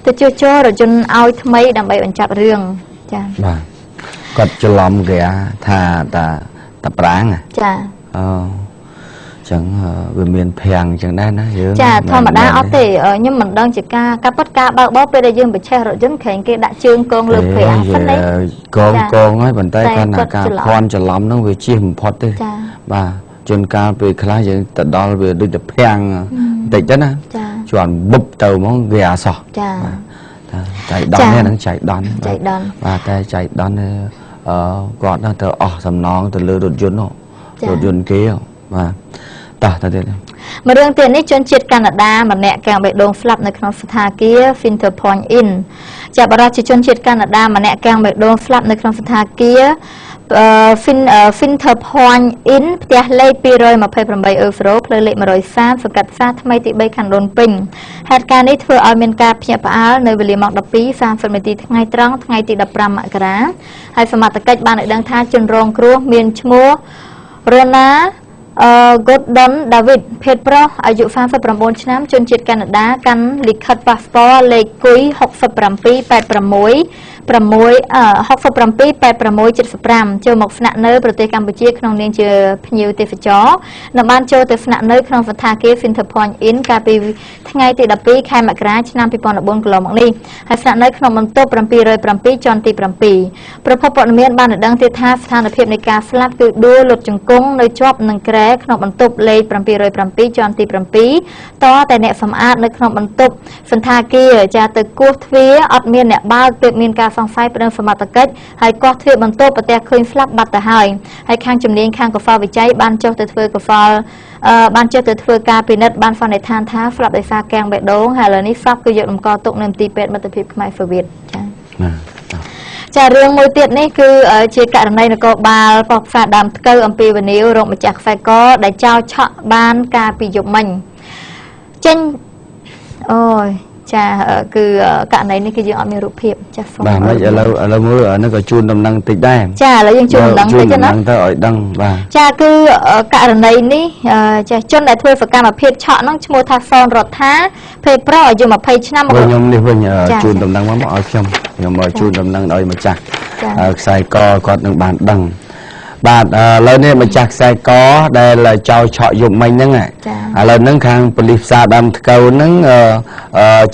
ទៅជួសជុលរថយន្តឲ្យថ្មីដើម្បីបញ្ចប់រឿងចា។ បាទ គាត់ច្រឡំគេថាតាតាប្រាងចា អូចឹងវាមានភាំងចឹងដែរណាយើង ចា ធម្មតាអត់ទេ ខ្ញុំមិនដឹងជាការការពិតការបើកបរពេលដែលយើងប្រឆេះរថយន្តក្រែងគេដាក់ជើងកងលើប្រាំងសិនណា កងកងហើយ ប៉ុន្តែគាត់ថាការភ័ន្តច្រឡំហ្នឹងវាជិះបំផុតទេ។ បាទ ជួនកាលពេលខ្លះយើងទៅដល់វាដូចតែភាំងបន្តិចទៅណា ជាន់បុបទៅហ្មងវាអសោះ ចា ចៃដន្យហ្នឹង ចៃដន្យ ចៃដន្យ បាទ តែចៃដន្យអឺគាត់ណាទៅអស់សំណងទៅលើរថយន្ត រថយន្តគេ។ បាទ តោះទៅទៀត មួយរឿងទៀតនេះ ជនជាតិកាណាដាម្នាក់កាំងបេះដូងស្លាប់នៅក្នុងស្ថាគារ Finter Point Inn។ ចាប់បរិជាជនជាតិកាណាដាម្នាក់កាំងបេះដូងស្លាប់នៅក្នុងស្ថាគារ Finter Point Inn ផ្ទះលេខ228អឺហ្វ្រូ ផ្លូវលេខ130 សង្កាត់ផ្សារថ្មីទី3 ខណ្ឌដូនពេញ។ ហេតុការណ៍នេះធ្វើឲ្យមានការភ្ញាក់ផ្អើលនៅវេលាម៉ោង12:30នាទីថ្ងៃត្រង់ ថ្ងៃទី15មករា ហើយសមត្ថកិច្ចបានឲ្យដឹងថា ជនរងគ្រោះមានឈ្មោះ Rona អឺ Gordon David ភេទប្រុស អាយុ39ឆ្នាំ ជនជាតិកាណាដា កាន់លិខិតប៉ាសពតលេខគុយ6786 6 67 86 75 ចូលមកស្នាក់នៅប្រទេសកម្ពុជាក្នុងនាមជាភ្ញៀវទេសចរ និងបានចូលទៅស្នាក់នៅក្នុងសណ្ឋាគារ Finter Point Inn កាលពីថ្ងៃទី12ខែមករាឆ្នាំ2014កន្លងមកនេះ ហើយស្នាក់នៅក្នុងបន្ទប់707ជាន់ទី7។ ប្រភពព័ត៌មានបានឲ្យដឹងទៀតថា ស្ថានភាពនៃការស្លាប់គឺដួលលុតជង្គង់នៅជាប់នឹងគ្រែក្នុងបន្ទប់លេខ707ជាន់ទី7 តតែអ្នកសម្អាតនៅក្នុងបន្ទប់សណ្ឋាគារចាទៅគោះទ្វារអត់មានអ្នកបើក ទើបមានការសង្ស័យប្តឹងសមត្ថកិច្ច ហើយគាស់ទ្វារបន្ទប់ប្រទះឃើញស្លាប់បាត់ទៅហើយ។ ហើយខាងជំនាញខាងកុសលវិច័យបានចុះទៅធ្វើកុសលបានចុះទៅធ្វើការពិនិត្យ បានសន្និដ្ឋានថាស្លាប់ដោយសារកាំងបេះដូង ហើយឥឡូវនេះសពគឺយកតម្កល់ទុកនៅមន្ទីរពេទ្យមិត្តភាពខ្មែរសូវៀត ចា។ ចា រឿងមួយទៀតនេះគឺជាករណីនគរបាលប៉ុស្តិ៍ផ្សារដើមថ្កូវអំពីវនីវរកម្ចាស់ខ្សែកដែលចោលឆក់បានកាលពីយប់មិញចេញ អូយចា គឺករណីនេះគឺយើងអត់មានរូបភាព ចា សូម បាទ មិនឥឡូវឥឡូវមើលនេះក៏ជូនដំណឹងតិចដែរ ចា ឥឡូវយើងជូនដំណឹងតិចណា ទៅឲ្យដឹង បាទ ចា គឺករណីនេះ ចា ជនដែលធ្វើសកម្មភាពឆក់ហ្នឹងឈ្មោះថាសនរដ្ឋា ភេទប្រុស អាយុ20ឆ្នាំ។ ខ្ញុំនេះវិញជូនដំណឹងមកឲ្យខ្ញុំ ខ្ញុំជូនដំណឹងឲ្យម្ចាស់ខ្សែកគាត់នឹងបានដឹង។ បាទ ឥឡូវនេះម្ចាស់ខ្សែកដែលចោលឆក់យប់មិញហ្នឹង ឥឡូវហ្នឹងខាងប៉ូលីសផ្សារដើមថ្កូវហ្នឹង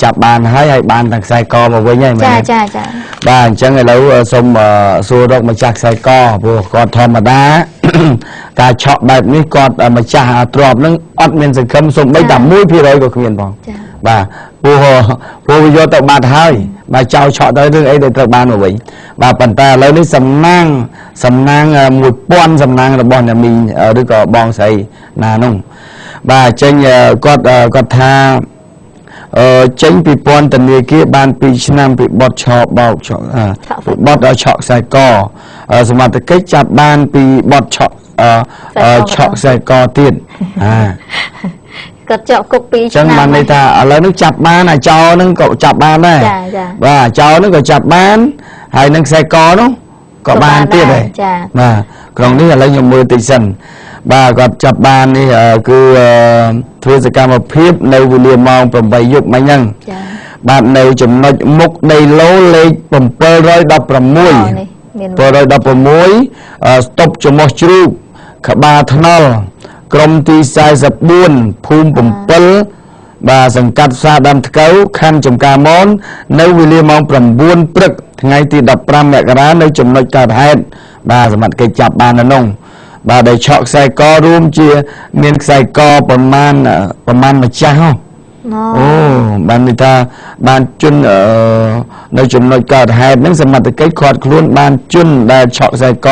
ចាប់បានហើយ ហើយបានទាំងខ្សែកមកវិញហើយ មែនទេ? ចាចាចា បាទ អញ្ចឹងឥឡូវសូមសួររកម្ចាស់ខ្សែក ព្រោះគាត់ធម្មតាការឆក់បែបនេះ គាត់ម្ចាស់ទ្រព្យហ្នឹងអត់មានសង្ឃឹមសំបីតែ1%ក៏គ្មានផង។ បាទ ព្រោះវាយកទៅបាត់ហើយ បាទ ចោលឆក់ទៅរឿងអីដែលត្រូវបានមកវិញ។ បាទ ប៉ុន្តែឥឡូវនេះសំណាងសំណាង1000សំណាងរបស់អ្នកមីងឬក៏បងស្រីណានោះ បាទ ចេញគាត់គាត់ថា អឺចេញពីពន្ធនាគារបាន2ឆ្នាំ ពីបទឆបោកឆក់ ពីបទឆក់ខ្សែក សមត្ថកិច្ចចាប់បានពីបទឆក់ឆក់ខ្សែកទៀត អា គាត់ជាប់គុក2ឆ្នាំ ចឹងបានន័យថាឥឡូវនេះចាប់បាន អាចោនឹងក៏ចាប់បានដែរ ចាចា បាទ អាចោនឹងក៏ចាប់បានហើយ នឹងខ្សែកនោះក៏បានទៀតដែរ ចា។ បាទ ក្រុងនេះឥឡូវខ្ញុំមើលតិចសិន។ បាទ គាត់ចាប់បាននេះគឺធ្វើសកម្មភាពនៅវេលាម៉ោង8យប់មិញហ្នឹង ចា បាទ នៅចំណុចមុខនៃឡូលេខ716 មាន716 ស្តុបច្មោះជ្រូកក្បាលថ្នល់ ក្រុមទី44 ភូមិ7 បាទ សង្កាត់ផ្សារដើមថ្កូវ ខណ្ឌចំការមន នៅវេលាម៉ោង9ព្រឹកថ្ងៃទី15មករា នៅចំណុចកើតហេតុ។ បាទ សមត្ថកិច្ចចាប់បាននៅនោះ បាទ ដែលឆក់ខ្សែករួមជាមានខ្សែកប្រមាណប្រមាណម្ចាស់ហ៎ អូ បានន័យថាបានជននៅចំណុចកើតហេតុហ្នឹង សមត្ថកិច្ចឃាត់ខ្លួនបានជនដែលឆក់ខ្សែក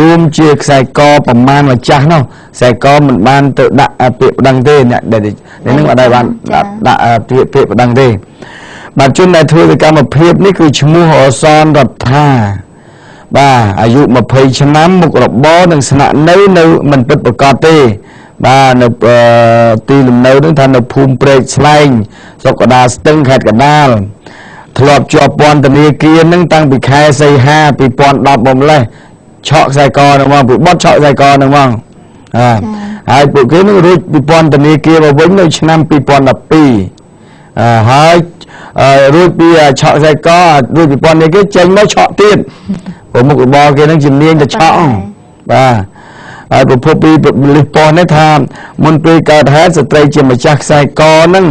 រួមជាខ្សែកប្រមាណម្ចាស់នោះ។ ខ្សែកមិនបានទៅដាក់ពាក្យប្តឹងទេ អ្នកដែលនេះនឹងអត់ដែលបានដាក់ពាក្យប្តឹងទេ។ បាទ ជនដែលធ្វើសកម្មភាពនេះគឺឈ្មោះអសនរដ្ឋា បាទ អាយុ20ឆ្នាំ មុខរបរនិងស្នាក់នៅនៅមិនពិតប្រាកដទេ។ បាទ នៅទីលំនៅនឹងថានៅភូមិព្រែកស្លែង ស្រុកកដាលស្ទឹង ខេត្តកដាល ធ្លាប់ជាប់ពន្ធនាគារនឹងតាំងពីខែសីហា2010មកម្លេះ ឆក់ខ្សែកនឹងមកពីបត់ឆក់ខ្សែកនឹងមក អាហើយពួកគេនឹងរួចពីពន្ធនាគារមកវិញនៅឆ្នាំ2012 ហើយ រួចពីឆក់ខ្សែករួចពីប៉ុននេះគេចេញមកឆក់ទៀតព្រោះមុខរបរគេនឹងជំនាញទៅឆក់បាទហើយប្រភពពីលិះប៉ុស្តិ៍នេះថាមុនពេលកើតហេតុស្ត្រីជាម្ចាស់ខ្សែកហ្នឹង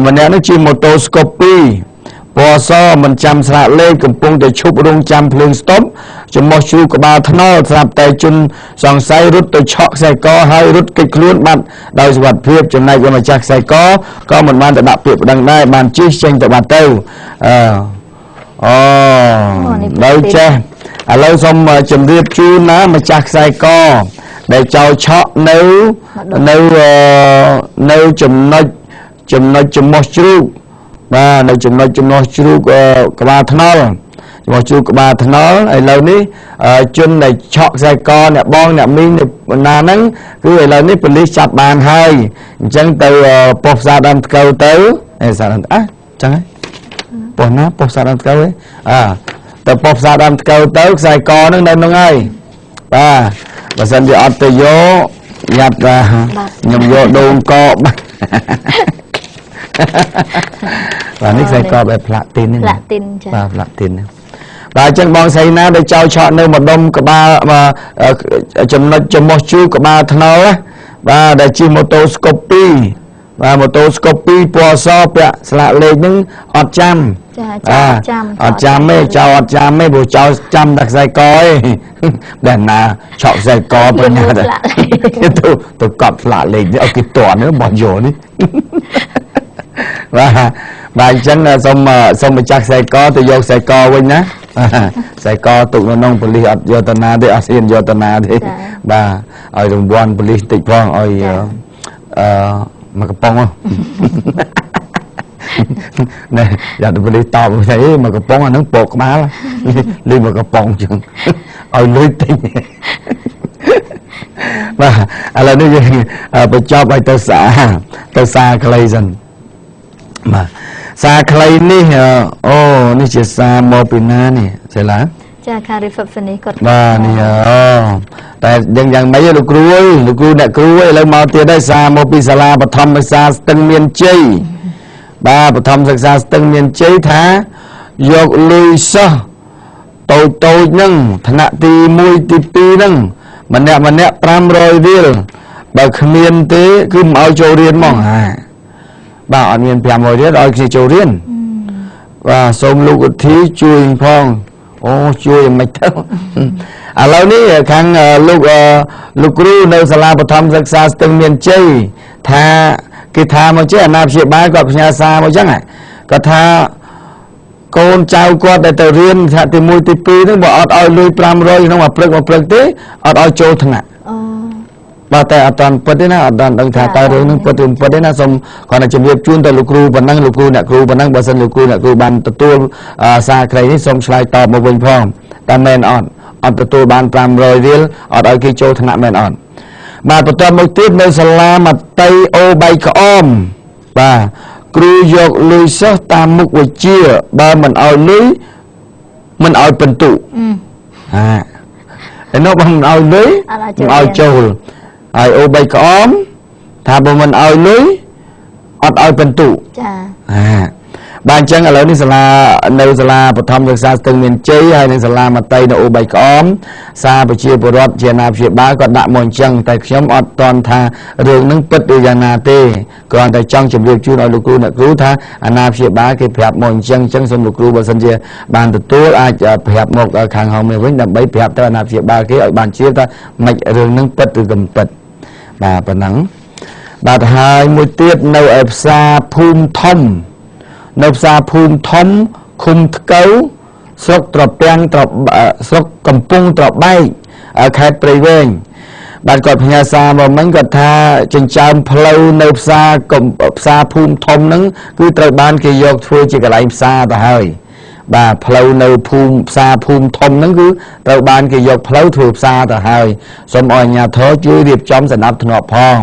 ម្នាក់ហ្នឹងជិះម៉ូតូស្កូពីពណ៌សមិនចាំស្លាកលេខកំពុងតែឈប់រងចាំភ្លើងស្តុបចំោះជ្រូកក្បាលថ្នល់ស្រាប់តែជនសង្ស័យរត់ទៅឆក់ខ្សែកហើយរត់គេចខ្លួនបាត់ដោយសុវត្ថិភាពចំណែកម្ចាស់ខ្សែកក៏មិនបានទៅដាក់ពាក្យប្តឹងដែរបានជិះចេញទៅបាត់ទៅអូដល់ចេះឥឡូវសូមជម្រាបជូនណាម្ចាស់ខ្សែកដែលចោលឆក់នៅនៅនៅចំណុចចំោះជ្រូកបាទនៅចំណុចចំណោះជ្រូកក្បាលថ្នល់ចំណោះជ្រូកក្បាលថ្នល់ឥឡូវនេះជនដែលឆក់ខ្សែកអ្នកបងអ្នកមីងណាហ្នឹងគឺឥឡូវនេះប៉ូលីសចាប់បានហើយអញ្ចឹងទៅប៉ុស្តិ៍ផ្សារដើមថ្កូវទៅឯផ្សារដើមអ่ะចឹងហ៎ប៉ុស្តិ៍ណាប៉ុស្តិ៍ផ្សារដើមថ្កូវហ៎អើទៅប៉ុស្តិ៍ផ្សារដើមថ្កូវទៅខ្សែកហ្នឹងនៅហ្នឹងហើយបាទបើសិនជាអត់ទៅយកយ៉ាត់បាទខ្ញុំយកដូងកបាទបាទនេះខ្សែកបែបផ្លាទីននេះផ្លាទីនចាបាទផ្លាទីនបាទអញ្ចឹងបងស្រីណាដែលចោលឆក់នៅម្ដុំក្បាលចំណុចចំោះជូក្បាលថ្នល់បាទដែលជិះម៉ូតូស្កូពីបាទម៉ូតូស្កូពីពណ៌សពាក់ស្លាកលេខហ្នឹងអត់ចាំចាអត់ចាំអត់ចាំទេចោលអត់ចាំទេព្រោះចោលចាំតែខ្សែកឯងដែលណាឆក់ខ្សែកបញ្ញាទៅកត់ស្លាកលេខនេះឲ្យគេតន់នេះបោះយកនេះបាទបាទអញ្ចឹងសូមម្ចាស់ខ្សែកទៅយកខ្សែកវិញណាខ្សែកទុកនៅក្នុងប៉ូលីសអត់យកតាណាទេអត់ហ៊ានយកតាណាទេបាទឲ្យរង្វាន់ប៉ូលីសតិចផងឲ្យអឺមកកំប៉ុងណែយ៉ាទៅប៉ូលីសតបស្អីមកកំប៉ុងអាហ្នឹងពោកក្បាលលុយមកកំប៉ុងចឹងឲ្យលុយតិចបាទឥឡូវនេះយើងបញ្ចប់ឲ្យទៅសារខ្លីសិនបាទសារខ្លីនេះអូនេះជាសារមកពីណានេះសេឡាចាខាង receptionist គាត់បាទនេះអូតែយ៉ាងម៉េចលោកគ្រូអើយលោកគ្រូអ្នកគ្រូឥឡូវមកទៀតហើយសារមកពីសាលាបឋមសិក្សាស្ទឹងមានជ័យបាទបឋមសិក្សាស្ទឹងមានជ័យថាយកលុយសិស្សតូចតូចហ្នឹងថ្នាក់ទី1ទី2ហ្នឹងម្នាក់ម្នាក់500រៀលបើគ្មានទេគឺមិនឲ្យចូលរៀនហ្មងហាបាទអត់មាន500រៀលឲ្យគ្នាចូលរៀនបាទសូមលោកឧទ្ធីជួយផងអូជួយមិនទៅឥឡូវនេះខាងលោកគ្រូនៅសាលាបឋមសិក្សាស្ទឹងមានជ័យថាគេថាមកចេះអាណាព្យាបាលគាត់ផ្ញើសារមកចឹងគាត់ថាកូនចៅគាត់ដែលទៅរៀនថ្នាក់ទី1ទី2ហ្នឹងបើអត់ឲ្យលុយ500ក្នុងមួយព្រឹកមួយព្រឹកទេអត់ឲ្យចូលថ្នាក់បាទតែអត់តាន់ពិតទេណាអត់តាន់ដឹងថាតើរឿងហ្នឹងពិតឬមិនពិតទេណាសូមគ្រាន់តែជម្រាបជូនទៅលោកគ្រូប៉ុណ្ណឹងលោកគ្រូអ្នកគ្រូប៉ុណ្ណឹងបើសិនលោកគ្រូអ្នកគ្រូបានទទួលសារក្រីនេះសូមឆ្លើយតបមកវិញផងតែមែនអត់អត់ទទួលបាន500រៀលអត់ឲ្យគេចូលថ្នាក់មែនអត់បាទបន្ទាប់មកទៀតនៅសាលាមតីអូបៃក្អមបាទគ្រូយកលុយសិស្សតាមមុខវិជ្ជាបើមិនឲ្យលុយមិនឲ្យពិន្ទុអាឯនោះបើមិនឲ្យលុយមិនឲ្យចូលហើយអូបីក្អមថាបើមិនឲ្យលុយអត់ឲ្យពិន្ទុចាបាទអញ្ចឹងឥឡូវនេះសាលានៅសាលាបឋមសិក្សាស្ទឹងមានជ័យហើយនិងសាលាមតីនៅអូបីក្អមសារប្រជាពលរដ្ឋជាអាណាព្យាបាលគាត់ដាក់មកអញ្ចឹងតែខ្ញុំអត់តន់ថារឿងហ្នឹងពិតឬយ៉ាងណាទេគ្រាន់តែចង់ជម្រាបជូនឲ្យលោកគ្រូអ្នកគ្រូថាអាណាព្យាបាលគេប្រាប់មកអញ្ចឹងអញ្ចឹងសូមលោកគ្រូបើសិនជាបានទទួលអាចប្រាប់មកខាងហោមាសវិញដើម្បីប្រាប់ទៅអាណាព្យាបាលគេឲ្យបានជ្រាបថាមិនរឿងហ្នឹងពិតឬក៏មិនពិតបាទប៉ុណ្ណឹងបាទហើយមួយទៀតនៅឯផ្សារភូមិធំនៅផ្សារភូមិធំឃុំថ្កូវស្រុកត្រពាំងស្រុកកំពង់ត្របែកខេត្តព្រៃវែងបាទគាត់ផ្ញើសារមកមិញគាត់ថាចិញ្ចើមផ្លូវនៅផ្សារភូមិធំហ្នឹងគឺត្រូវបានគេយកធ្វើជាកន្លែងផ្សារទៅហើយបាទផ្លូវនៅភូមិផ្សារភូមិធំហ្នឹងគឺត្រូវបានគេយកផ្លូវធ្វើផ្សារទៅហើយសូមឲ្យអាជ្ញាធរជួយរៀបចំសណ្ដាប់ធ្នាប់ផង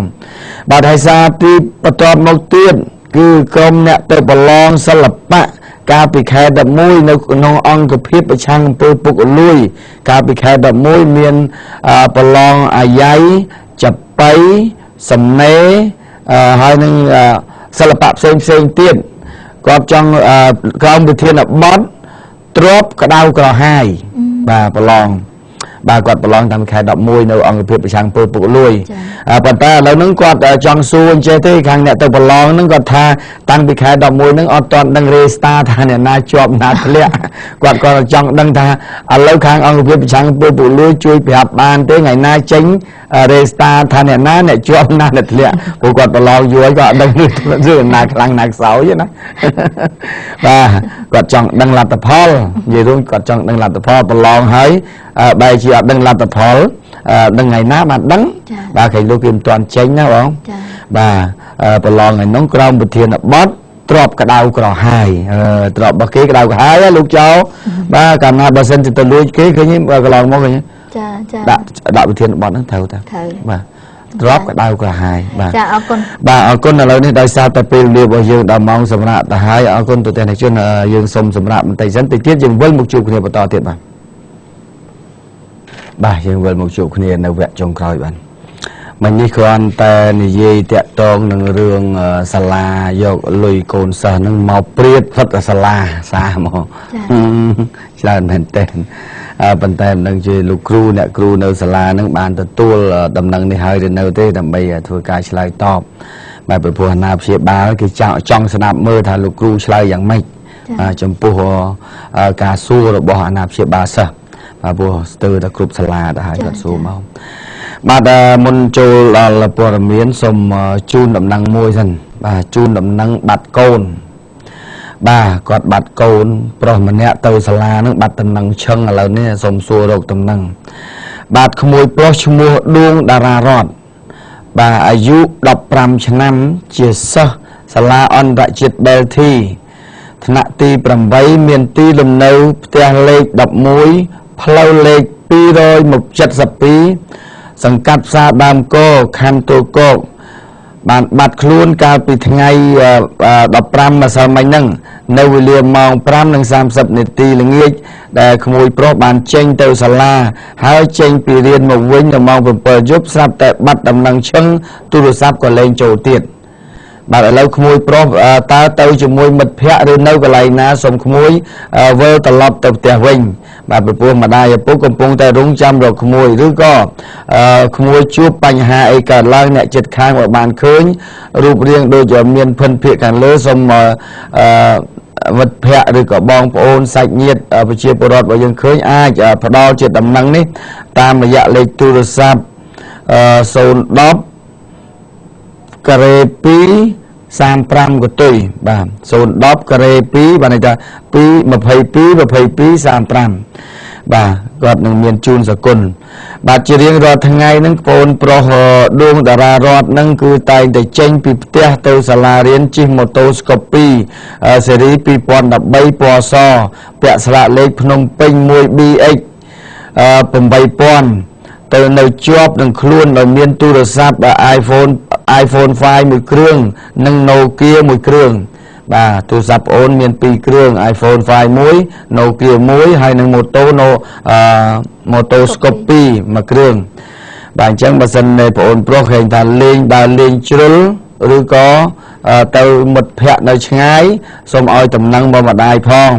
បាទហើយសារទីបន្ទាប់មកទៀតគឺក្រុមអ្នកទៅប្រឡងសិល្បៈកាលពីខែ11នៅក្នុងអង្គភាពប្រឆាំងអំពើពុករលួយកាលពីខែ11មានប្រឡងអាយ៉ៃចបៃសំណេរហើយនឹងសិល្បៈផ្សេងផ្សេងទៀត គាត់ចង់ក្រោមវិធានបទទ្របក្តៅក្រហាយបាទប្រឡងបាទគាត់ប្រឡងតាមខែ11នៅអង្គភាពប្រឆាំងពើពុកលួយប៉ុន្តែឥឡូវហ្នឹងគាត់ចង់សួរអញ្ចេះទេខាងអ្នកទៅប្រឡងហ្នឹងគាត់ថាតាំងពីខែ11ហ្នឹងអត់ទាន់ដឹងរេស្តាថាអ្នកណាជាប់ណាធ្លាក់គាត់គាត់ចង់ដឹងថាឥឡូវខាងអង្គភាពប្រឆាំងពើពុកលួយជួយប្រាប់បានទេថ្ងៃណាចេញរេស្តាថាអ្នកណាអ្នកជាប់ណាអ្នកធ្លាក់ព្រោះគាត់ប្រឡងយូរហើយគាត់អត់ដឹងរឿងណាខ្លាំងណាខ្សោយណាបាទគាត់ចង់ដឹងលទ្ធផលនិយាយរួមគាត់ចង់ដឹងលទ្ធផលប្រឡងហើយបែរជាអត់ដឹងលទ្ធផលដឹងថ្ងៃណាបានដឹងបាទឃើញលោកគេមិនទាន់ចេញណាបងបាទប្រឡងថ្ងៃនោះក្រោមប្រធានបទទ្របក្តៅក្រហាយទ្របរបស់គេក្តៅក្រហាយលោកចៅបាទកាលណាបើសិនទៅលួចគេឃើញកន្លងមកឃើញចាចាដាក់ប្រធានបទហ្នឹងត្រូវតាបាទទ្របក្តៅក្រហាយបាទចាអរគុណបាទអរគុណឥឡូវនេះដោយសារតែពេលវេលារបស់យើងដល់ម៉ោងសម្រាប់ទៅហើយអរគុណទៅទស្សនិកជនយើងសូមសម្រាប់បន្តិចសិនតិចទៀតយើងវិលមកជួបគ្នាបន្តទៀតបាទបាទយើងវិលមកជួបគ្នានៅវគ្គចុងក្រោយបាទមិញនេះគ្រាន់តែនិយាយតាក់ទងនឹងរឿងសាលាយកលុយកូនសិស្សនឹងមកព្រាតផិតសាលាសាមកច្រើនមែនទែនប៉ុន្តែមិនដឹងជាលោកគ្រូអ្នកគ្រូនៅសាលានឹងបានទទួលដំណឹងនេះហើយឬនៅទេដើម្បីធ្វើការឆ្លើយតបបាទព្រោះអាណាព្យាបាលគេចង់ស្ដាប់មើលថាលោកគ្រូឆ្លើយយ៉ាងម៉េចចំពោះការសួររបស់អាណាព្យាបាលសិស្សបាទព្រោះស្ទើរតែគ្រប់សាលាទៅហើយគាត់សួរមកបាទមុនចូលដល់ព័ត៌មានសូមជូនដំណឹងមួយសិនបាទជូនដំណឹងបាត់កូនបាទគាត់បាត់កូនប្រុសម្នាក់ទៅសាលានឹងបាត់តំណឹងឈឹងឥឡូវនេះសូមសួររកតំណឹងបាទក្មួយប្រុសឈ្មោះដួងតារារតបាទអាយុ15ឆ្នាំជាសិស្សសាលាអន្តរជាតិបែលធីថ្នាក់ទី8មានទីលំនៅផ្ទះលេខ11ផ្លូវលេខ272សង្កាត់ផ្សារដើមកខណ្ឌទួលគោកបានបាត់ខ្លួនកាលពីថ្ងៃ15ម្សិលមិញហ្នឹងនៅវេលាម៉ោង5:30នាទីល្ងាចដែលក្មួយប្រុសបានចេញទៅសាលាហើយចេញពីរៀនមកវិញនៅម៉ោង7យប់ស្រាប់តែបាត់ដំណឹងឈឹងទូរស័ព្ទក៏លែងចូលទៀតបាទឥឡូវក្មួយប្រុសតើទៅជាមួយមិត្តភ័ក្តិឬនៅកន្លែងណាសូមក្មួយវិលត្រឡប់ទៅផ្ទះវិញបាទពីព្រោះម្ដាយឪពុកកំពុងតែរងចាំរកក្មួយឬក៏ក្មួយជួបបញ្ហាអីកើតឡើងអ្នកចិត្តខាងបើបានឃើញរូបរាងដូចជាមានភិនភាគខាងលើសូមមិត្តភ័ក្តិឬក៏បងប្អូនសាច់ញាតិប្រជាពលរដ្ឋបើយើងឃើញអាចផ្ដល់ជាដំណឹងនេះតាមរយៈលេខទូរស័ព្ទ010ការ៉េ2 35កតុយបាទ010ការ៉េ2បាទន័យថា2 22 22 35បាទគាត់នឹងមានជូនសគុណបាទជារៀងរាល់ថ្ងៃហ្នឹងបងប្រុសដួងតារារតហ្នឹងគឺតែងតែចេញពីផ្ទះទៅសាលារៀនជិះម៉ូតូស្កូពីស៊េរី2013ពណ៌សពាក់ស្លាកលេខភ្នំពេញ 1BX 8000ទៅនៅជាប់នឹងខ្លួនដោយមានទូរស័ព្ទ iPhone 5មួយគ្រឿងនិង Nokia មួយគ្រឿងបាទទូរស័ព្ទប្អូនមាន2គ្រឿង iPhone 5មួយ Nokia មួយហើយនិង Moto Scope 2មួយគ្រឿងបាទអញ្ចឹងបើសិនប្អូនប្រុសឃើញថាលេងដើរលេងជ្រុលឬក៏ទៅមិត្តភ័ក្តិនៅឆ្ងាយសូមឲ្យតំណែងមកម្ដាយផង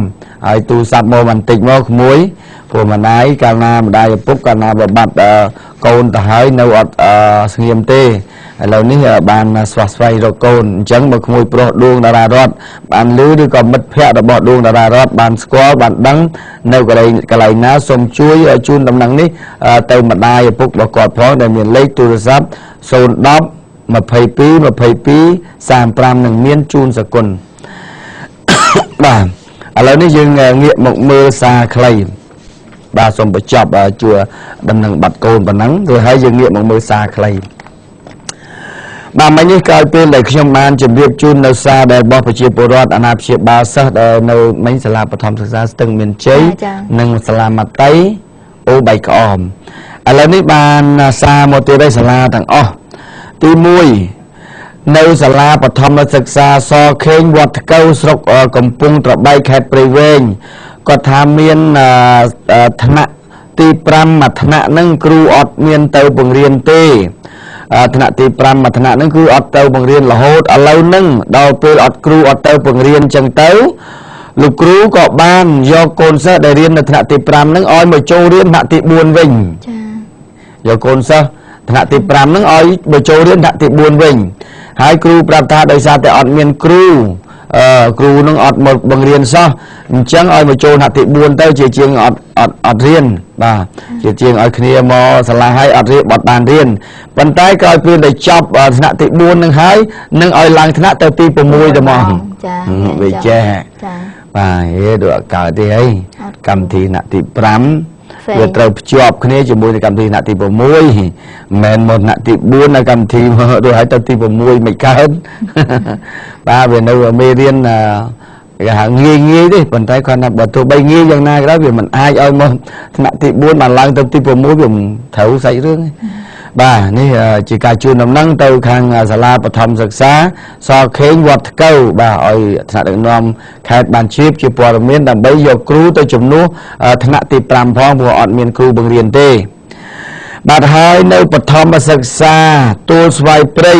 ហើយទូរស័ព្ទមកបន្តិចមកក្មួយព្រោះម្ដាយកាលណាម្ដាយឪពុកកាលណាបើបាត់កូនទៅហើយនៅអត់ស្ងៀមទេឥឡូវនេះបានស្វះស្វែងរកកូនអញ្ចឹងបើក្មួយប្រុសដួងតារារតបានឮឬក៏មិត្តភ័ក្តិរបស់ដួងតារារតបានស្គាល់បានដឹងនៅកន្លែងណាសូមជួយជូនដំណឹងនេះទៅម្ដាយឪពុករបស់គាត់ផងដែលមានលេខទូរស័ព្ទ010 22 22 35នឹងមានជូនសគុណបាទឥឡូវនេះយើងងាកមកមើលសារខ្លីបាទសូមបញ្ចប់ជួដំណឹងបាត់កូនប៉ុណ្ណឹងឬហើយយើងងាកមកមើលសារខ្លីបាទមិញនេះក្រោយពេលដែលខ្ញុំបានជម្រាបជូននៅសារដែលរបស់ប្រជាពលរដ្ឋអាណាព្យាបាលសិស្សដែលនៅមិញសាលាបឋមសិក្សាស្ទឹងមានជ័យនិងសាលាមត្តៃអូបៃក្អមឥឡូវនេះបានសារមកទៀតឯសាលាទាំងអស់ទី1នៅសាលាបឋមសិក្សាសខេងវត្តថ្កូវស្រុកកំពង់ត្របែកខេត្តព្រៃវែងគាត់ថាមានថ្នាក់ទី5មួយថ្នាក់ហ្នឹងគ្រូអត់មានទៅបង្រៀនទេ ថ្នាក់ទី5មួយថ្នាក់ហ្នឹងគឺអត់ទៅបង្រៀនរហូតឥឡូវហ្នឹងដល់ពេលអត់គ្រូអត់ទៅបង្រៀនចឹងទៅលោកគ្រូក៏បានយកកូនសិស្សដែលរៀននៅថ្នាក់ទី5ហ្នឹងឲ្យមកចូលរៀនថ្នាក់ទី4វិញចាយកកូនសិស្សថ្នាក់ទី5ហ្នឹងឲ្យមកចូលរៀនថ្នាក់ទី4វិញហើយគ្រូប្រាប់ថាដោយសារតែអត់មានគ្រូគ្រូនឹងអត់មកបង្រៀនសោះអញ្ចឹងឲ្យមកចូលថ្នាក់ទី4ទៅជាជាងអត់រៀនបាទជាជាងឲ្យគ្នាមកសាលាឲ្យអត់រៀនបត់បានរៀនប៉ុន្តែក្រោយពេលដែលចប់ថ្នាក់ទី4នឹងហើយនឹងឲ្យឡើងថ្នាក់ទៅទី6ទៅមកចាវាចេះចាបាទហេដូចអត់កើតទេអីកម្មវិធីថ្នាក់ទី5វាត្រូវភ្ជាប់គ្នាជាមួយនឹងកម្មវិធីថ្នាក់ទី6មិនមែនមកថ្នាក់ទី4នៅកម្មវិធីមករួចហើយទៅទី6មិនកើតបាទវានៅមេរៀនគេហៅងាយងាយទេប៉ុន្តែគាត់ថាបើទោះបីងាយយ៉ាងណាក៏ដោយវាមិនអាចឲ្យមកថ្នាក់ទី4បានឡើងទៅទី6វាមិនត្រូវសាច់រឿងទេបាទនេះជាការជូនដំណឹងទៅខាងសាលាបឋមសិក្សាសខេងវត្តថ្កូវបាទឲ្យថ្នាក់ដឹកនាំខេត្តបានជ្រាបជាព័ត៌មានដើម្បីយកគ្រូទៅជំនួសថ្នាក់ទី5ផងព្រោះអត់មានគ្រូបង្រៀនទេបាទហើយនៅបឋមសិក្សាទួលស្វាយព្រៃ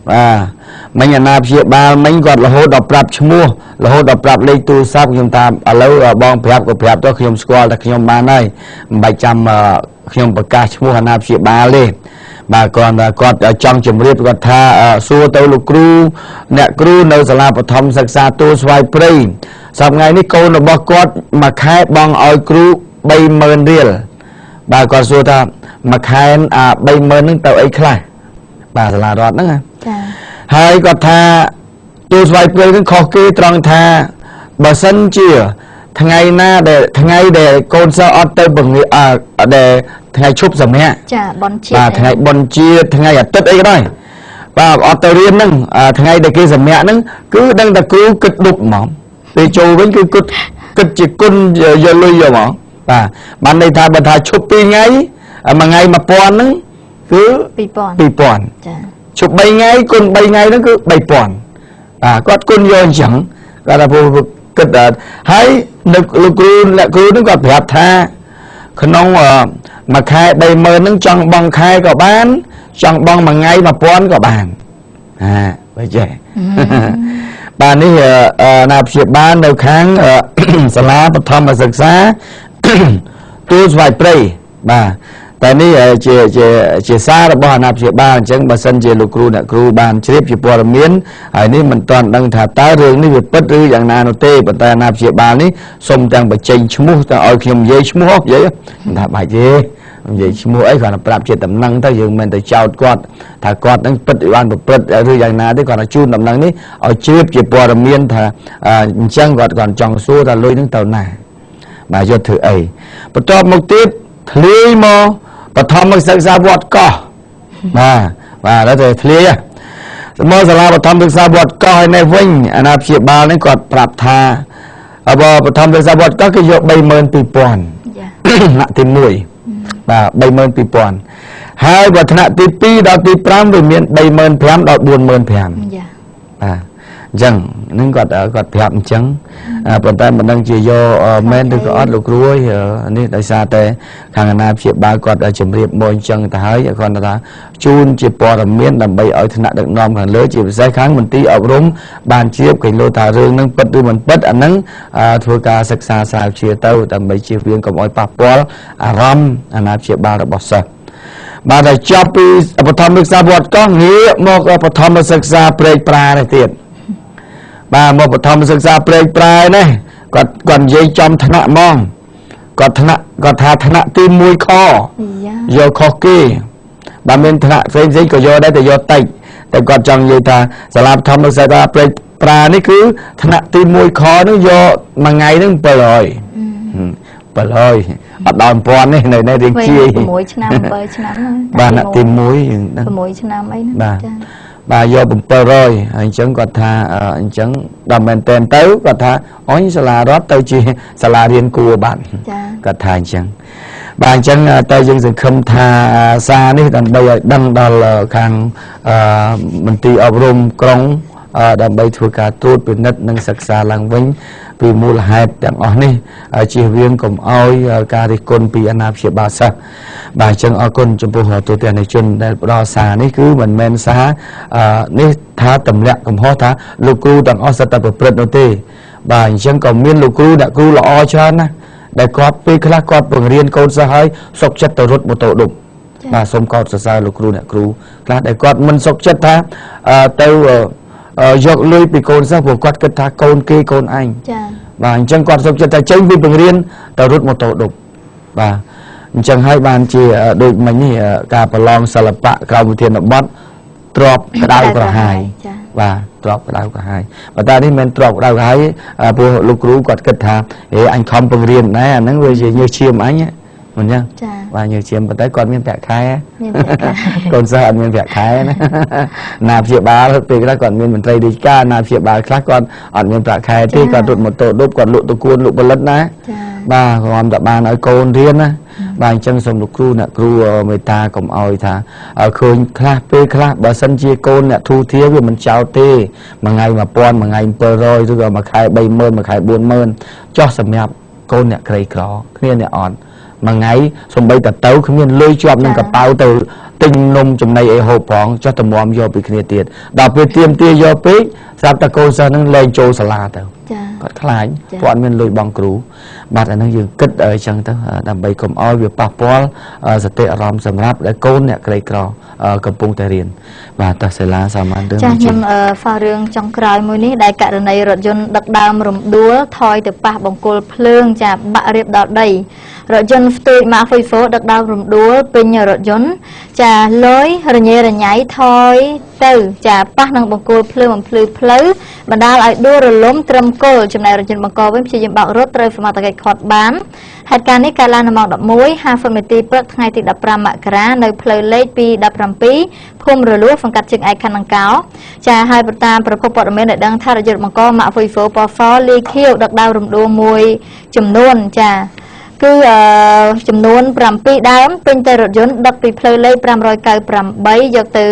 បាទមិញអាណាព្យាបាលមិញគាត់រហូតដល់ប្រាប់ឈ្មោះរហូតដល់ប្រាប់លេខទូរស័ព្ទខ្ញុំតាមឥឡូវបងប្រាប់ក៏ប្រាប់ទៅខ្ញុំស្គាល់តែខ្ញុំបានហើយមិនបាច់ចាំខ្ញុំប្រកាសឈ្មោះអាណាព្យាបាលទេបាទគាត់គាត់ចង់ជម្រាបគាត់ថាសួរទៅលោកគ្រូអ្នកគ្រូនៅសាលាបឋមសិក្សាទួលស្វាយព្រៃសប្តាហ៍ថ្ងៃនេះកូនរបស់គាត់មួយខែបងឲ្យគ្រូ30000រៀលបាទគាត់សួរថាមួយខែអា30000ហ្នឹងទៅអីខ្លះបាទសាលារដ្ឋហ្នឹងចាហើយគាត់ថាទួលស្វាយព្រៃហ្នឹងខុសគេត្រង់ថាបើសិនជាថ្ងៃណាដែលថ្ងៃដែលកូនសិស្សអត់ទៅបង្រៀនដែលថ្ងៃឈប់សម្រាកចាបុណ្យជាតិបាទថ្ងៃបុណ្យជាតិថ្ងៃអាទិត្យអីក៏ដោយបាទអត់ទៅរៀនហ្នឹងថ្ងៃដែលគេសម្រាកហ្នឹងគឺដឹងតែគ្រូគិតដប់ហ្មងពេលចូលវិញគឺគិតជាគុណយកលុយយកហ្មងបាទបានន័យថាបើថាឈប់2ថ្ងៃមួយថ្ងៃ1000ហ្នឹងគឺ2000ចាឈប់3ថ្ងៃគុណ3ថ្ងៃហ្នឹងគឺ3000បាទគាត់គុណយកអញ្ចឹងគាត់ថាគិតហើយនៅលោកគ្រូអ្នកគ្រូហ្នឹងគាត់ប្រាប់ថាក្នុងមួយខែ30000ហ្នឹងចង់បង់ខែក៏បានចង់បង់មួយថ្ងៃ1000ក៏បានហាបើចេះបាទនេះណាព្យាបាលនៅខាងសាលាបឋមសិក្សាទួលស្វាយព្រៃបាទតែនេះជាជាជាសាររបស់អាណាព្យាបាលអញ្ចឹងបើសិនជាលោកគ្រូអ្នកគ្រូបានជ្រាបជាព័ត៌មានហើយនេះមិនទាន់ដឹងថាតើរឿងនេះវាពិតឬយ៉ាងណានោះទេប៉ុន្តែអាណាព្យាបាលនេះសូមទាំងបញ្ចេញឈ្មោះទាំងឲ្យខ្ញុំនិយាយឈ្មោះនិយាយមិនថាបាច់ទេនិយាយឈ្មោះអីគ្រាន់តែប្រាប់ជាដំណឹងទៅយើងមិនទៅចោទគាត់ថាគាត់នឹងពិតបានប្រព្រឹត្តឬយ៉ាងណាទេគាត់តែជូនដំណឹងនេះឲ្យជ្រាបជាព័ត៌មានថាអញ្ចឹងគាត់គាត់ចង់សួរថាលុយនឹងទៅណាបាទយកធ្វើអីបន្ទាប់មកទៀតធ្លាយមកបឋមសិក្សាវត្តកោះបាទបាទដល់ទៅធ្លាយមកសាលាបឋមសិក្សាវត្តកោះឯនេះវិញអាណាព្យាបាលនេះគាត់ប្រាប់ថាបើបឋមសិក្សាវត្តកោះគេយក32000ចាថ្នាក់ទី1បាទ32000ហើយបើថ្នាក់ទី2ដល់ទី5វាមាន35000ដល់45000ចាបាទអញ្ចឹងហ្នឹងគាត់គាត់ប្រាប់អញ្ចឹងប៉ុន្តែមិនដឹងជាយកមែនឬក៏អត់លោកគ្រូអើយនេះដោយសារតែខាងអាណាព្យាបាលគាត់ជម្រាបមកអញ្ចឹងទៅហើយគាត់ថាជូនជាព័ត៌មានដើម្បីឲ្យថ្នាក់ដឹកនាំខាងលើជាពិសេសខាងមន្ទីរអប់រំបានជ្រាបគេលោថារឿងហ្នឹងពិតឬមិនពិតអាហ្នឹងធ្វើការសិក្សាស្រាវជ្រាវទៅដើម្បីជៀសវាងកុំឲ្យប៉ះពាល់អារម្មណ៍អាណាព្យាបាលរបស់សិស្សបាទតែចប់ពីបឋមសិក្សាវត្តកោះងាកមកបឋមសិក្សាព្រែកប្រានេះទៀតបាទមកបឋមសិក្សាព្រែកប្រែនេះគាត់គាត់និយាយចំថ្នាក់ហ្មងគាត់ថ្នាក់គាត់ថាថ្នាក់ទី1ខយកខុសគេបាទមានថ្នាក់ផ្សេងផ្សេងក៏យកដែរតែយកតិចតែគាត់ចង់និយាយថាសាលាបឋមសិក្សាព្រែកប្រានេះគឺថ្នាក់ទី1ខនេះយកមួយថ្ងៃហ្នឹង700 700អត់ដល់1000នេះនៅនេះរៀងជា6ឆ្នាំ7ឆ្នាំបាទថ្នាក់ទី1យើងដឹង6ឆ្នាំអីហ្នឹងចាបាទយក700ហើយអញ្ចឹងគាត់ថាអញ្ចឹងដល់មែនតែនទៅគាត់ថាអញសាលារដ្ឋទៅជាសាលារៀនគួរបាទគាត់ថាអញ្ចឹងបាទអញ្ចឹងតែយើងសង្ឃឹមថាសារនេះដើម្បីឲ្យដឹងដល់ខាងមន្ទីរអប់រំក្រុង ដើម្បីធ្វើការត្រួតពិនិត្យនិងសិក្សាឡើងវិញពីមូលហេតុទាំងអស់នេះជៀសវាងកុំឲ្យការរិះគន់ពីអាណាព្យាបាលសិស្សបាទអញ្ចឹងអរគុណចំពោះទូទាំងជនដែលផ្ដល់សារនេះគឺមិនមែនសារនេះថាទម្លាក់កំហុសថាលោកគ្រូទាំងអស់សិតតែប្រព្រឹត្តនោះទេបាទអញ្ចឹងក៏មានលោកគ្រូអ្នកគ្រូល្អច្រើនណាស់ដែលគាត់ពេលខ្លះគាត់បង្រៀនកូនសិស្សឲ្យសុខចិត្តទៅរត់ម៉ូតូឌុបបាទសូមកោតសរសើរលោកគ្រូអ្នកគ្រូខ្លះដែលគាត់មិនសុខចិត្តថាទៅយកលុយពីកូនសិស្សព្រោះគាត់គិតថាកូនគេកូនឯងចា៎បាទអញ្ចឹងគាត់សុខចិត្តថាចេញពីបង្រៀនទៅរត់ម៉ូតូឌុបបាទអញ្ចឹងហើយបានជាដូចមិញនេះការប្រឡងសិល្បៈក្រៅវិធានបទទ្របក្តៅក្រហាយបាទទ្របក្តៅក្រហាយប៉ុន្តែនេះមិនទ្របក្តៅក្រហាយព្រោះលោកគ្រូគាត់គិតថាហេអញខំបង្រៀនដែរអាហ្នឹងវាជាញើសឈាមអញមិនចឹងបាទញើសឈាមប៉ុន្តែគាត់មានប្រាក់ខែមានប្រាក់ខែកូនសិស្សអត់មានប្រាក់ខែណាណាព្យាបាលពេលខ្លះគាត់មានមន្ត្រីរាជការណាព្យាបាលខ្លះគាត់អត់មានប្រាក់ខែទេគាត់រត់ម៉ូតូឌុបគាត់លក់តកួនលក់ផលិតណាបាទគ្រាន់តែបានឲ្យកូនរៀនណាបាទអញ្ចឹងសូមលោកគ្រូអ្នកគ្រូមេត្តាកុំឲ្យថាឃើញខ្លះពេលខ្លះបើសិនជាកូនអ្នកធូធាវាមិនចោលទេមួយថ្ងៃ1000មួយថ្ងៃ700ឬក៏មួយខែ30000មួយខែ40000ចោះសម្រាប់កូនអ្នកក្រីក្រគ្នាអ្នកអត់មួយថ្ងៃសំបីតទៅគ្មានលុយជាប់នឹងកប៉ៅទៅទិញនំចំណីអីហូបផងចោះតម្រាំយកពីគ្នាទៀតដល់ពេលទៀមទាយកពេកស្រាប់តែកូនសិស្សនឹងលែងចូលសាលាទៅគាត់ខ្លាចព្រោះអត់មានលុយបង់គ្រូបាទអានឹងយើងគិតអញ្ចឹងទៅដើម្បីកុំឲ្យវាប៉ះពាល់សតិអារម្មណ៍សម្រាប់ដែលកូនអ្នកក្រីក្រកំពុងតែរៀនបាទតោះសាលាសាមញ្ញរឿងចាស់ខ្ញុំហ្វារឿងចុងក្រោយមួយនេះដែលករណីរថយន្តដឹកដើមរំដួលថយទៅប៉ះបង្គោលភ្លើងចាបាក់រៀបដល់ដីរថយន្តផ្ទុយម៉ាកហ្វីហ្វូដឹកដើមរំដួលពេញរថយន្តចាលយរញ៉េរញ៉ៃថយទៅចាប៉ះនឹងបង្គោលភ្លើងបំភ្លឺផ្លូវបណ្ដាលឲ្យដួលរលំត្រឹមគល់ចំណែករថយន្តបង្កវិញព្យាយាមបើករត់ត្រូវសមត្ថកិច្ចឃាត់បានហេតុការណ៍នេះកើតឡើងនៅម៉ោង11:50នាទីព្រឹកថ្ងៃទី15មករានៅផ្លូវលេខ217ភូមិរលួសសង្កាត់ជើងឯកខណ្ឌដង្កោចាហើយប្រតាមប្រភពព័ត៌មានដែលដឹងថារថយន្តបង្កម៉ាកហ្វីហ្វូពណ៌សលាយខៀវដឹកដើមរំដួលមួយចំនួនចាគឺចំនួន7ដើមពេញតែរថយន្តដឹកពីផ្លូវលេខ598យកទៅ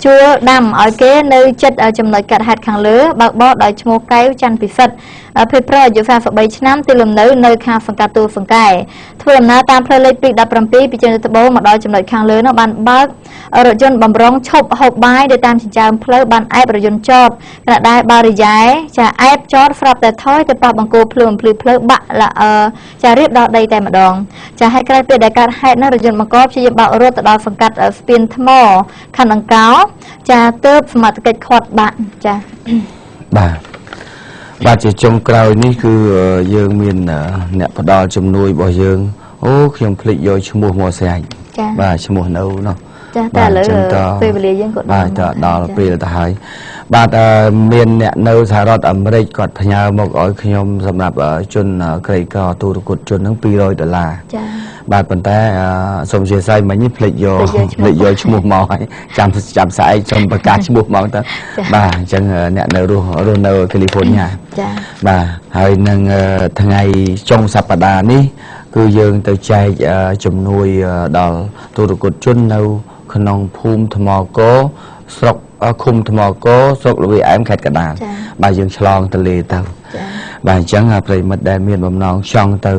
ជួលដាំឲ្យគេនៅចិត្តចំណុចកាត់ហេតុខាងលើបើកបរដោយឈ្មោះកែវច័ន្ទពិសិដ្ឋភេទប្រុសអាយុ43ឆ្នាំទីលំនៅនៅខាងសង្កាត់ទួលសង្កែធ្វើដំណើរតាមផ្លូវលេខ217ពីជើងត្បូងមកដល់ចំណុចខាងលើនោះបានបើករថយន្តបំរុងឈប់ហូបបាយទៅតាមចិញ្ចើមផ្លូវបានអែបរថយន្តចតខណៈដែលបារីយ៉ែចាអែបចតស្រាប់តែថយទៅប៉ះបង្គោលភ្លើងភ្លឺផ្លូវបាក់ចារៀបដល់ដីតែម្ដងចាហើយក្រោយពេលដែលកើតហេតុនោះរថយន្តបង្កព្យាយាមបើករត់ទៅដល់សង្កាត់ស្ពានថ្មខណ្ឌដង្កោចាទើបសមត្ថកិច្ចឃាត់បាក់ចាបាទបាទជាចុងក្រោយនេះគឺយើងមានអ្នកផ្ដល់ជំនួយរបស់យើងអូខ្ញុំភ្លេចយកឈ្មោះមកស្រេចបាទឈ្មោះនៅនោះចាតែឥឡូវពេលវេលាយើងក៏បាទតដល់ពេលទៅហើយបាទមានអ្នកនៅសហរដ្ឋអាមេរិកគាត់ផ្ញើមកឲ្យខ្ញុំសម្រាប់ជនក្រីក្រទូរគតជនហ្នឹង200ដុល្លារចាបាទប៉ុន្តែសូមអធិស្ឋានមិញនេះភ្លេចយកឈ្មោះមកហើយចាំស្អែកសូមប្រកាសឈ្មោះមកទៅបាទអញ្ចឹងអ្នកនៅរស់នៅកាលីហ្វ័រញ៉ាចាបាទហើយនឹងថ្ងៃចុងសប្តាហ៍នេះគឺយើងទៅចែកជំនួយដល់ទូរគតជននៅក្នុងភូមិថ្មកស្រុកឃុំថ្មកស្រុកល្វាឯមខេត្តកណ្ដាលបាទយើងឆ្លងទន្លេទៅបាទអញ្ចឹងប្រិយមិត្តដែលមានបំណងចង់ទៅ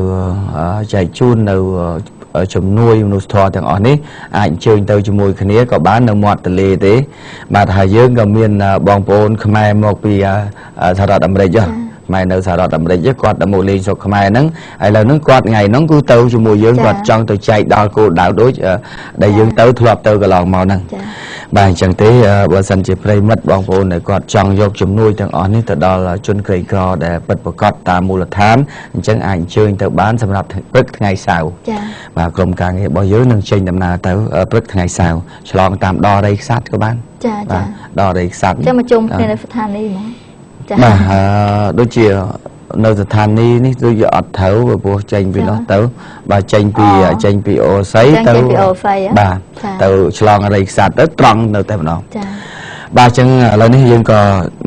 ចែកជូននៅជំនួយមនុស្សធម៌ទាំងអស់នេះអាចអញ្ជើញទៅជាមួយគ្នាក៏បាននៅមាត់ទន្លេទេបាទហើយយើងក៏មានបងប្អូនខ្មែរមកពីសហរដ្ឋអាមេរិកម៉ែនៅសហរដ្ឋអាមេរិកគាត់ដល់មកលេងស្រុកខ្មែរហ្នឹងឥឡូវហ្នឹងគាត់ថ្ងៃហ្នឹងគឺទៅជាមួយយើងគាត់ចង់ទៅចែកដល់គោលដៅដូចដែលយើងទៅធ្លាប់ទៅកន្លងមកហ្នឹងបាទអញ្ចឹងទេបើសិនជាប្រិយមិត្តបងប្អូនដែលគាត់ចង់យកជំនួយទាំងអស់នេះទៅដល់ជនក្រីក្រដែលពិតប្រាកដតាមមូលដ្ឋានអញ្ចឹងអាចអញ្ជើញទៅបានសម្រាប់ព្រឹកថ្ងៃសៅរ៍បាទក្រុមការងាររបស់យើងនឹងចេញដំណើរទៅព្រឹកថ្ងៃសៅរ៍ឆ្លងតាមដរៃខ្សាត់ក៏បានចាចាដរៃខ្សាត់ចាំមកជុំគ្នានៅស្ថានីយ៍ហ្មងបាទដូចជានៅស្ថានីយ៍នេះដូចជាអត់ត្រូវព្រោះចេញពីនោះទៅបាទចេញពីអូស័យទៅបាទទៅឆ្លងរៃខ្សាត់ទៅត្រង់នៅតែម្ដងចា បាទ អញ្ចឹងឥឡូវនេះយើងក៏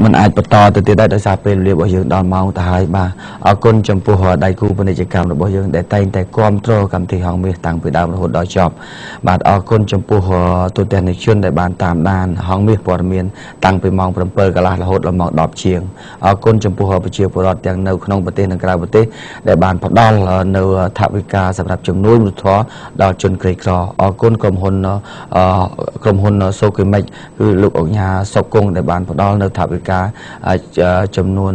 មិនអាចបន្តទៅទៀតដែរ ដោយសារពេលវេលារបស់យើងដល់ម៉ោងទៅហើយ។ បាទ អរគុណចំពោះដៃគូពាណិជ្ជកម្មរបស់យើង ដែលតែងតែគ្រប់គ្រងកម្មវិធីហងមាសតាំងពីដើមរហូតដល់ចប់។ បាទ អរគុណចំពោះទូទាំងនិជនដែលបានតាមដានហងមាសព័ត៌មានតាំងពីម៉ោង7កន្លះរហូតដល់ម៉ោង10ជាង។ អរគុណចំពោះប្រជាពលរដ្ឋទាំងនៅក្នុងប្រទេសនិងក្រៅប្រទេស ដែលបានផ្ដល់នៅថវិកាសម្រាប់ជំនួយមនុស្សធម៌ដល់ជនក្រីក្រ។ អរគុណក្រុមហ៊ុនសូគីមិច គឺលោកអុកញ៉ាសុកគង់ ដែលបានផ្ដល់នៅថវិកាចំនួន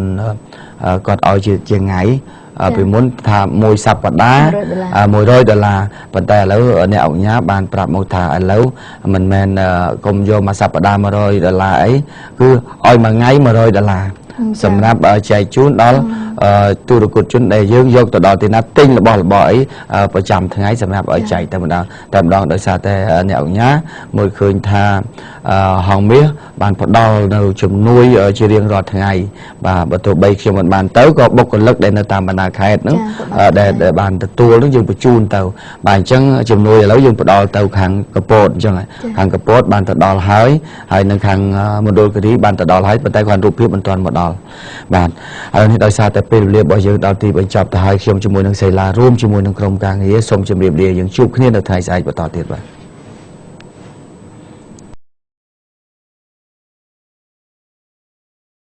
គាត់ឲ្យជាថ្ងៃ ពីមុនថាមួយសប្តាហ៍100ដុល្លារ ប៉ុន្តែឥឡូវអ្នកអង្គញាបានប្រាប់មកថា ឥឡូវមិនមែនកុំយកមួយសប្តាហ៍100ដុល្លារអី គឺឲ្យមួយថ្ងៃ100ដុល្លារ សម្រាប់ចែកជូនដល់ទូរគតជនដែលយើងយកទៅដល់ទីណា ទិញរបស់របរអីប្រចាំថ្ងៃ សម្រាប់ឲ្យចែកតែម្ដងតែម្ដង ដោយសារតែអ្នកអង្គញាមើលឃើញថាហងមាសបានផ្ដល់នៅជំនួយជារៀងរាល់ថ្ងៃ។ បាទ បើទោះបីខ្ញុំមិនបានទៅ ក៏បុគ្គលិកដែលនៅតាមបណ្ដាខេត្តហ្នឹង ដែលបានទទួលហ្នឹង យើងបញ្ជូនទៅ។ បាទ អញ្ចឹងជំនួយឥឡូវយើងផ្ដល់ទៅខាងកពត អញ្ចឹងខាងកពតបានទៅដល់ហើយ ហើយនៅខាងមណ្ឌលគិរីបានទៅដល់ហើយ ប៉ុន្តែគាត់រូបភាពមិនទាន់មកដល់។ បាទ ហើយនេះដោយសារតែពេលវេលារបស់យើងដល់ទីបញ្ចប់ទៅហើយ ខ្ញុំជាមួយនឹងសីឡា រួមជាមួយនឹងក្រុមការងារ សូមជម្រាបលា។ យើងជួបគ្នានៅថ្ងៃស្អែកបន្តទៀត។ បាទ។